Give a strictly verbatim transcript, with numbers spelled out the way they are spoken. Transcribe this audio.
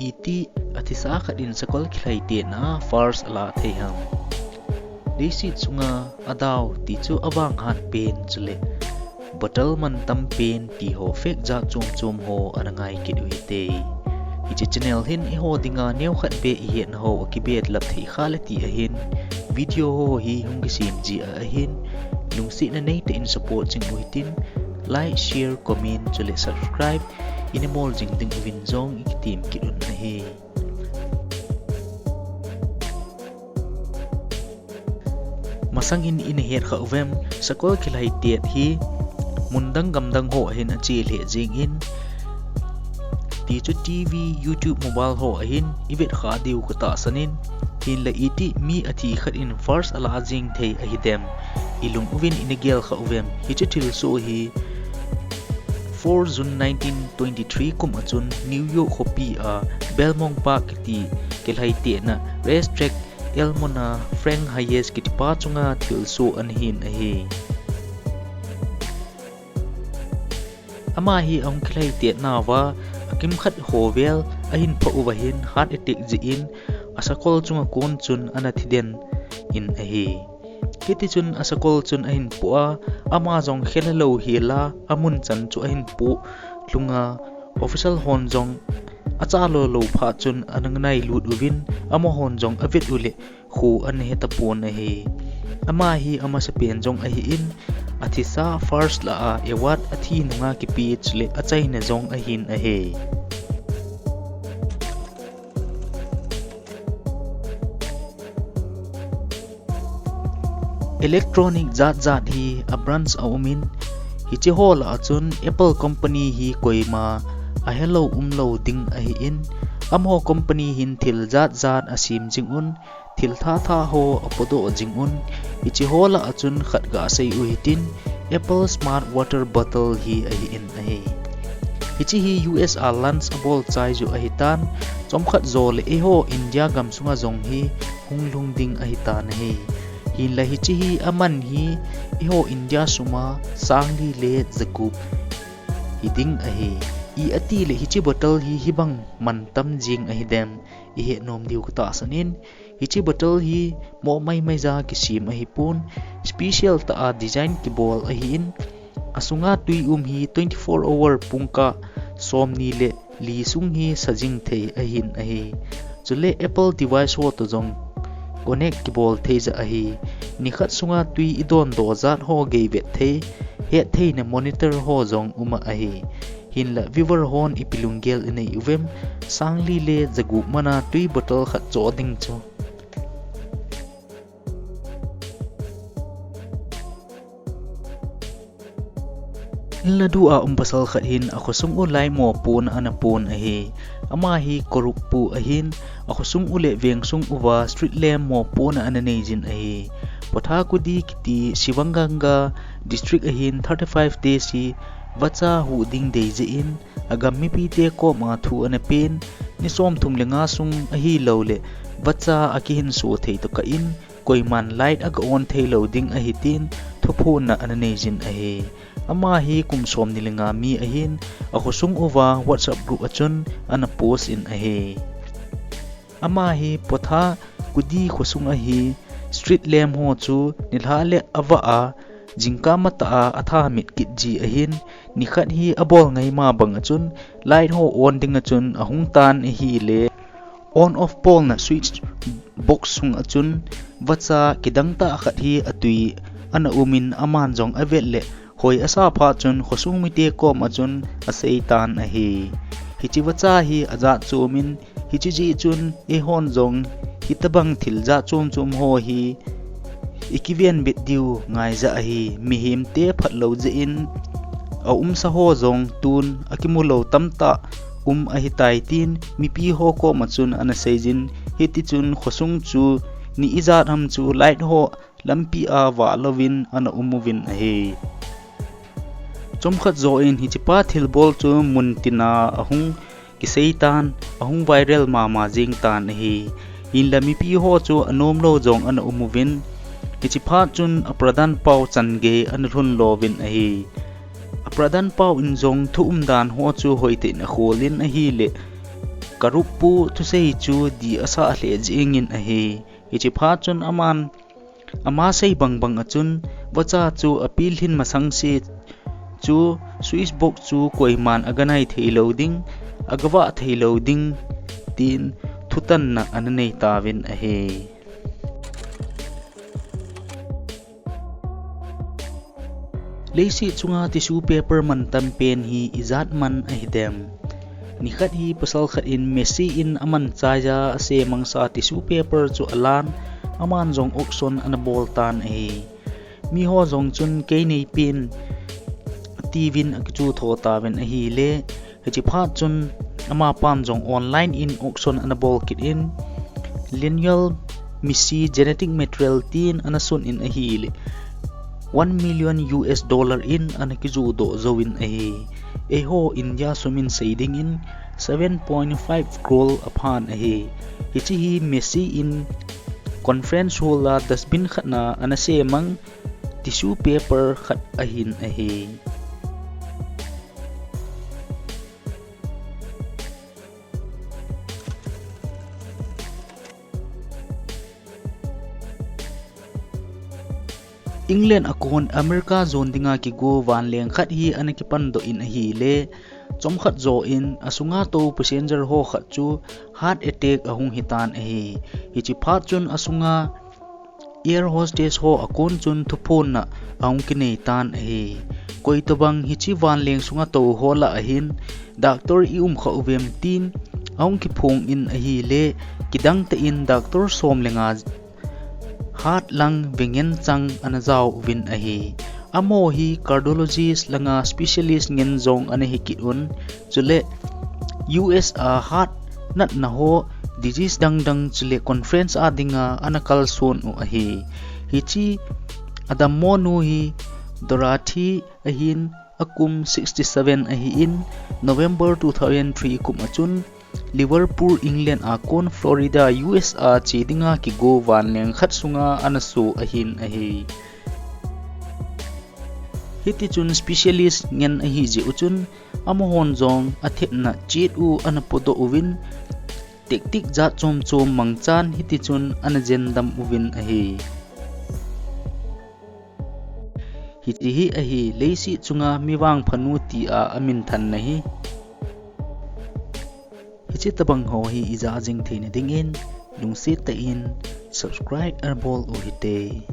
Iti athisa khat in sakol kilhai tena first ala thei ham. Leiset sunga adau ti chu avang hat pen chule bottle man tam pen ti ho fake jat chom chom ho ana ngai kit u hite. Hiche channel hin eiho dinga neo khat be ihet na ho akibet lap thei kha le ti ahin video ho hi hung kisem ji a ahin lungsetna neitah in support jing u hitin like, share, comment chule subscribe ina mol jing ding uvin jong ikitem kit un ahi. Masang in ina het kha uvem, sakol kilhai tet hi mundang gamdang ho ahin ache lheh jing in, ti chu T V, YouTube, mobile ho ahin ivet kha diu katahsan in, hinla iti mi athi khat in first ala jing thei ahi dem, ilung uvin ina gel kha uvem, hiche thilsoh hi four June nineteen twenty-three kum achun New York khopi a Belmont Park kiti kilhai tena racetrack Elmont a Frank Hayes kitipa chunga thilsoh ana hin ahi. Ama hi ahung kilhai tet nauva akimkhat ho vel ahin pha uva hin heart attack jeh in asakol chunga kon chun ana thi den in ahi. Hiti chun asakol chun ahin poh a, ama jong khel lou hila amun chan chu ahin poh lhunga official hon jong acha lou lou phat chun ana ngai lut uvin amahon jong avet uleh kho ana he tapon ahi. Ama hi amasapen jong ahin athisa first la a award athi nunga kipe chule achaina jong ahin ahi. Electronic jat jat hi a branch aumin, hiche ho lah achun Apple company hi koima ahelou umlou ding ahin, amaho company hin thil jat jat asem jing un, thil thatha ho apodoh jing un, hiche ho lah achun khat gasei u hitin, Apple Smart Water Bottle hi ahin ahi. Hiche hi U S a launch abol chai u ahitan, chomkhat jou le eiho India gam sunga jong hi hung lhung ding ahitan ahi. Hinla hiche hi aman hi eiho India suma sang li le jagup hiding ahi. I ati le hiche bottle hi hibang mantam jing ahi dem, ihet nom diu katahsan in, hiche bottle hi mo maimai ja kisem ahipon, special tah a design kibol ahin, asunga tui um hi twenty-four hour pungkah somni le li sung hi sa jing thei ahin ahi. Chule Apple device ho toh jong connect kibol thei ja ahi. Nikhat sunga tui idon doh jat ho gei vet thei, het theina monitor ho jong um ahi. Hinla viewer hon ipi lunggel inei uvem, sang li le jagup mana tui bottle khat cho ding chu. Ladu a um pasal khat hin akhosung u light mo pon ana pon ahi. Ama hi Koruk pu ahin, akhosung u le vengsung uva street lamp mo pon ana nei jin ahi. Pothakudi kiti Shivaganga district ahin thirty-five days hi vacha hu ding dei jeh in, agam mipite koma thu ana pen, ni somthum le nga sung ahilou le vacha akihinso thei tokah in, koiman light aga on thei lou ding ahi tin thuphonna ana nei jin ahi. Ama hi kum somni le nga mi ahin, akhosung uva WhatsApp group achun ana post in ahi. Ama hi Pothakudi khosung ahi, street lamp ho chu nilhah le avah a, jingkah matah a atha mit kit ji ahin, nikhat hi abol ngai ma bang achun, light ho on ding achun ahung tan ahile, on off bolna switch box sung achun vacha kidang tah khat hi atui ana umin aman jong avet le hoi asa phat chun khosung mite kom achun asei tan ahi. Hiche vacha hi ajat chom in, hiche jeh chun eihon jong hitabang thil jat chom chom ho hi ikiven bet diu ngaija ahi. Mihemte phatlou jeh in aumsa ho jong tun akimu lou tamtah um ahitai tin mipi ho kom achun ana seijin, hiti chun khosung chu ni ijat ham chu light ho lampi a vah louvin ana um uvin ahi. Chomkhat joh in hichepa thilbol chu muntina ahung kisei tan, ahung viral mama jing tan ahi. Hinla mipi ho chu anomlou jong ana um uvin, hiche phat chun a Pradhan Pao changei ana lhun louvin ahi. A Pradhan Pao in jong thu umdan ho chu hoitah in akhol in ahile, Karuppu thusei chu di asah lheh jingin ahi. Hiche phat chun aman ama sei bangbang a chun vacha chu apilhin masang se chu switch box chu koiman aganai thei lou ding, agavah thei lou ding, tin thutanna ana nei tauvin ahi. Leiset chunga tissue paper mantam pen hi ijat man ahidem? Nikhat hi pasal khat in Messi in amanchai a asemang sa tissue paper chu alan, aman jong auction ana bol tan ahi. Miho jong chun kei neipen atiuvin akichu tho tauvin ahile, hiche phat chun amapan jong online in auction ana bol kit in, Lionel Messi genetic material tin ana sun in ahile, one million U S dollar in ana kijoh doh jouvin ahi. Eiho India sum in sei dingin seven point five crore aphan ahi. Hiche hi Messi in conference hall a dustbin khat na ana semang tissue paper khat ahin ahi. England a kon America jon dinga kigo vanleng khat hi ana kipan doh in ahile, chomkhat jouvin asunga tou passenger ho khat chu heart attack ahung hitan ahi. Hiche phat chun asunga air hostess ho a kon chun thuphonna ahung kinei tan ahi. Koitobang hiche vanleng sunga tou ho lah ahin, doctor i um kha uvem tin ahung kiphong in ahile, kidang tah in doctor som le nga heart lang vengen chang ana jao uvin ahi. Amaho hi cardiologist langa specialist ngen jong ana hi kit un. Chule U S a heart natna ho disease dang dang chule conference a dinga ana kalson u ahi. Hiche adammo nu hi Dorothy ahin, akum sixty seven ahin, November two thousand three kum a chun Liverpool, England a kon Florida, U S a che dinga kigo vanleng khat sunga ana so ahin ahi. Hiti chun specialist ngen ahi jeh u chun amahon jong athepna chet u ana podoh uvin, tactic jat chom chom mangchan hiti chun ana jendam uvin ahi. Hiche hi ahi leiset chunga mi vangphanu tia amin thanna hi. Hiche tobang ho hi ija jing theina dingin lungset tah in subscribe ana bol u hite.